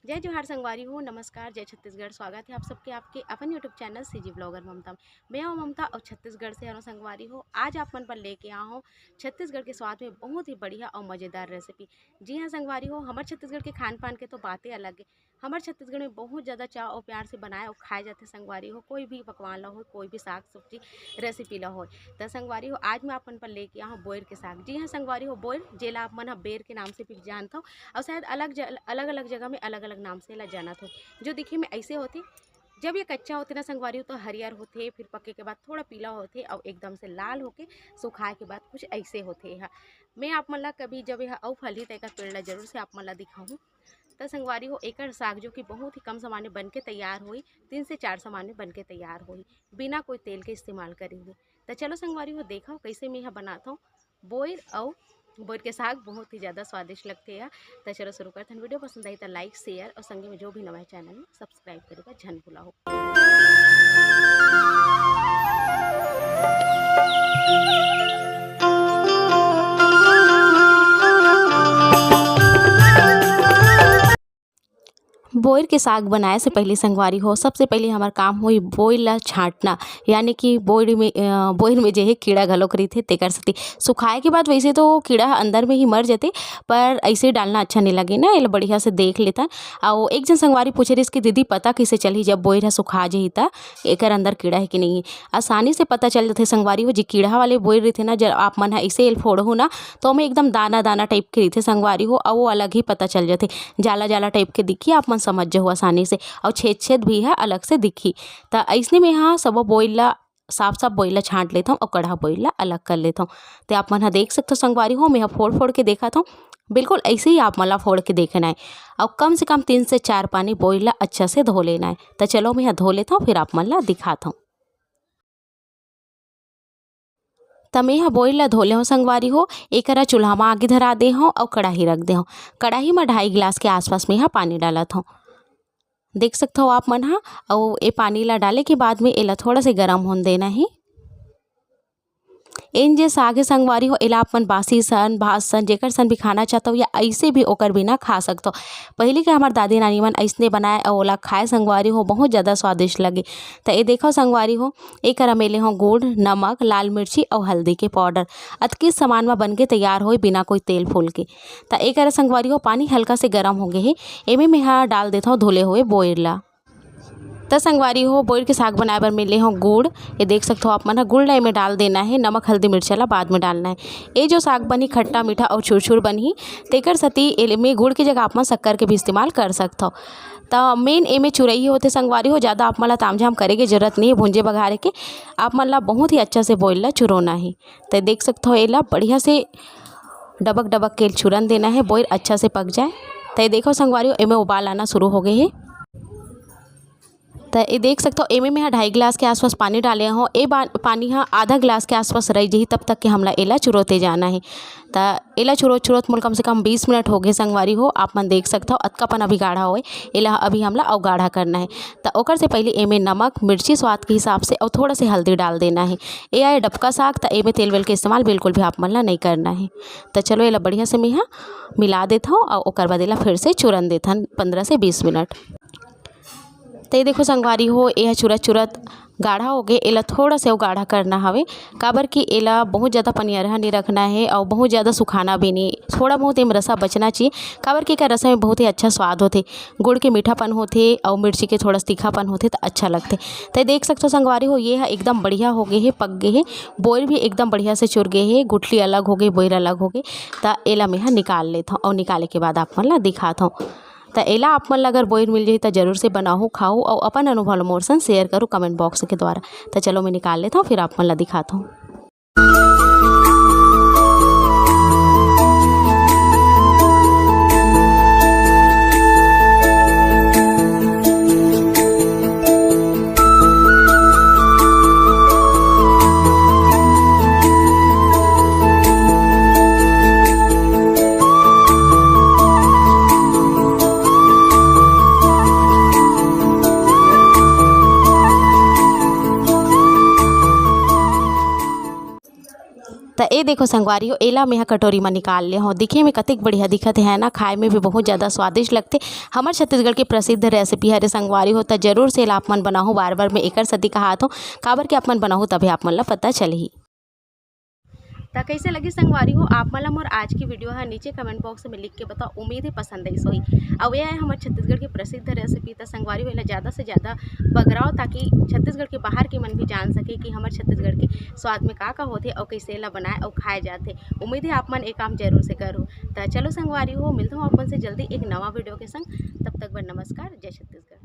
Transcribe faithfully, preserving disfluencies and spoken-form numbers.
जय जोहार संगवारी हो, नमस्कार, जय छत्तीसगढ़। स्वागत है आप सबके आपके अपन YouTube चैनल सीजी ब्लॉगर ममता में। मैं हूं ममता और छत्तीसगढ़ से हूं संगवारी हो। आज आप मन पर लेके आ हूं छत्तीसगढ़ के स्वाद में बहुत ही बढ़िया और मज़ेदार रेसिपी। जी हां संगवारी हो, हमर छत्तीसगढ़ के खान पान के तो बातें अलग है। हमर छत्तीसगढ़ में बहुत ज़्यादा चाव और प्यार से बनाए और खाए जाथे संगवारी हो, कोई भी पकवान ला हो, कोई भी साग सब्जी रेसिपी ला हो। त संगवारी हो, आज मैं आप मन पर लेके आ हूं बोइर के साग। जी हां संगवारी हो, बोइर जेला आप मन ह बेर के नाम से भी जानथव और शायद अलग ज-, अलग-अलग जगह में अलग-अलग नाम से एला जानत हो। जो दिखे में ऐसे होथे, जब ये कच्चा होथे ना संगवारी हो, तो हरियर होथे, फिर पके के बाद थोड़ा पीला होथे और एकदम से लाल होके सुखाए के बाद कुछ ऐसे होथे एहा। मैं आप मन ला कभी जब एहा अउ फलही त एकर पेड़ ला जरूर से आप मन ला दिखाहूँ। त संगवारी हो, एकर साग जो कि बहुत ही कम समय में बन के तैयार होही, तीन से चार समय में बन के तैयार होही, बिना कोई तेल के इस्तेमाल करे हुए। त चलो संगवारी हो, देखव कैसे मैं एहा बनात हूँ बोइर अउ बोइर के साग, बहुत ही ज़्यादा स्वादिष्ट लगथे एहा। त चलो शुरू करथन। वीडियो पसंद आई त लाइक, शेयर और संगे में जो भी नवा है चैनल में सब्सक्राइब करे बर झन भुलाहू। बोइर के साग बनाए से पहले संगवारी हो, सबसे पहले हमर काम होही बोइर ला छांटना, यानी कि बोइर में, अ, बोइर में जे हे कीड़ा घलोक रहिथे, तेकर सेती सुखाए के बाद वैसे तो कीड़ा ह अंदर में ही मर जथे, पर ऐसे डालना अच्छा नहीं लगे ना। एला बढ़िया से देख लेथन, अउ एक झन संगवारी पूछे रहिस कि दीदी पता कइसे चलही जब बोइर ह सुखा जही त एकर अंदर कीड़ा हे कि नहीं हे। आसानी से पता चल जथे संगवारी हो, जे कीड़ा वाले बोइर रहिथे ना, जब आप मन ह ऐसे एल फोड़हू ना, तो ओमे एकदम दाना दाना टाइप के रहिथे संगवारी हो, अउ वो अलग ही पता चल जथे, जाला जाला टाइप के दिखही, आप मन समझ जहू आसानी से, अउ छेद छेद भी ह अलग से दिखही। त अइसने में हा सबो बोइर ला, साफ साफ बोइर ला छांट लेथव अउ कड़हा बोइर ला अलग कर लेथव। ते आप मन ह देख सकथव संगवारी हो, मैं ह फोड़ फोड़ के देखत हव, बिल्कुल ऐसे ही आप मन ला फोड़ के देखना है। अउ कम से कम तीन से चार पानी बोइर ला अच्छा से धो लेना है। त चलो मैं ह धो लेथव, फिर आप मन ला दिखात हव। त मैं ह बोइर ला धो ले हव संगवारी हो, एकरा चूल्हा म आगी धरा दे हव अउ कड़ाही रख दे हव। कड़ाही म ढाई गिलास के आसपास मैं ह पानी डालत हव। देख सकथव आप मन ह, अउ ए पानी ला डाले के बाद में एला थोड़ा से गरम होन देना हे। एन जे साग हे संगवारी हो, एला आप मन बासी सन, भात सन, जेकर सन भी खाना चाहथव या ऐसे भी ओकर बिना खा सकथव। पहले के हमर दादी नानी मन ऐसने बनाए अउ ओला खाए संगवारी हो, बहुत ज़्यादा स्वादिष्ट लगे। त ए देखव संगवारी हो, एकरा में ले हव गुड़, नमक, लाल मिर्ची अउ हल्दी के पाउडर। अतकी सामान म बन के तैयार होए बिना कोई तेल फूल के। त एकरा संगवारी हो, पानी हल्का से गरम हो गे हे, एमे मेहा डाल देथव धुले हुए बोइर ला। त संगवारी हो, बोइर के साग बनाए बर में ले हव गुड़। ये देख सकथव आप मन ह, गुड़ ला एमे डाल देना हे, नमक, हल्दी, मिर्चा ला बाद में डालना हे। ये जो साग बनही खट्टा मीठा अउ छुरछुर बनही, तेकर सेती एमे गुड़ के जगह आप मन शक्कर के भी इस्तेमाल कर सकथव। त मेन एमे चुरई होथे संगवारी हो, ज़्यादा आप मन ला तामझाम करे के जरूरत नहीं हे भूंजे बघारे के। आप मन ला बहुत ही अच्छा से बोइर ला चुरोना हे। त देख सकथव एला बढ़िया से डबक डबक के चुरन देना हे, बोइर अच्छा से पक जाए। त ये देखो संगवारी हो, एमे उबाल आना शुरू हो गए हे। त ये देख सकथव, एमे में ह ढाई गिलास के आसपास पानी डाले हो। ए बा-, पानी ह आधा गिलास के आसपास रह जही, तब तक के हमला एला चुरोते जाना हे। त एला चुरोत चुरोत मोल कम से कम बीस मिनट हो गए संगवारी हो। आप मन देख सकथव, अतका पन अभी गाढ़ा होए, एला अभी हमला अउ गाढ़ा करना हे। त ओकर से पहले एमे नमक, मिर्ची स्वाद के हिसाब से अउ थोड़ा से हल्दी डाल देना हे। ए आए डबका साग, त एमे तेल वेल के इस्तेमाल बिल्कुल भी आप मन ला नहीं करना हे। त चलो, एला बढ़िया से मेहा मिला देथव अउ ओकर बाद एला फिर से चुरन देथन पंद्रह से बीस मिनट। त ये देखो संगवारी हो, ये ह चुरत चुरत गाढ़ा हो गे। एला थोड़ा से अउ गाढ़ा करना हवे, काबर कि एला बहुत ज़्यादा पनियरहा नहीं रखना हे अउ बहुत ज़्यादा सुखाना भी नहीं। थोड़ा बहुत एम रसा बचना चाहिए, काबर कि एकर रसा में बहुत ही अच्छा स्वाद होथे। गुड़ के मीठापन होथे अउ मिर्ची के थोड़ा सा तीखापन होथे, त अच्छा लगथे। त ये देख सकथव संगवारी हो, ये ह एकदम बढ़िया हो गे हे, पक गे हे। बोइर भी एकदम बढ़िया से चुर गे हे, गुठली अलग हो गे, बोइर अलग हो गे। त एला मेहा निकाल लेथव अउ निकाले के बाद आप मन ला दिखाथव। त एला आप मन ला अगर बोइर मिल जाही, त जरूर से बनाहू, खाहू अउ अपन अनुभव ल मोर संग शेयर करू कमेंट बॉक्स के द्वारा। त चलो, मैं निकाल लेथव, फिर आप मन ला दिखाथव। ये देखो संगवारी हो, एला मेंहा कटोरी म निकाल ले हव। दिखे में कतेक बढ़िया दिखत हे, है ना? खाए में भी बहुत ज्यादा स्वादिष्ट लगथे। हमर छत्तीसगढ़ के प्रसिद्ध रेसिपी हरे संगवारी हो, त जरूर से एला आप मन बनाहू। बार बार मैं एकर सेती कहात हव, काबर के आप मन बनाहू तभे आप मन ला पता चलही। त कइसे लगी संगवारी हो आप मन ला मोर आज की वीडियो ह, नीचे कमेंट बॉक्स में लिख के बताओ। उम्मीद है पसंद आइस होही। अउ ये है हमर छत्तीसगढ़ के प्रसिद्ध रेसिपी। त संगवारी हो एला ज्यादा से ज्यादा बगराओ, ताकि छत्तीसगढ़ के बाहर के मन भी जान सके कि हमर छत्तीसगढ़ के स्वाद में का का होथे अउ कइसे एला बनाए अउ खाए जाथे। उम्मीद है आप मन ये काम जरूर से करो। त चलो संगवारी हो, मिलत हूँ आप मन से जल्दी एक नवा वीडियो के संग। तब तक बर नमस्कार, जय छत्तीसगढ़।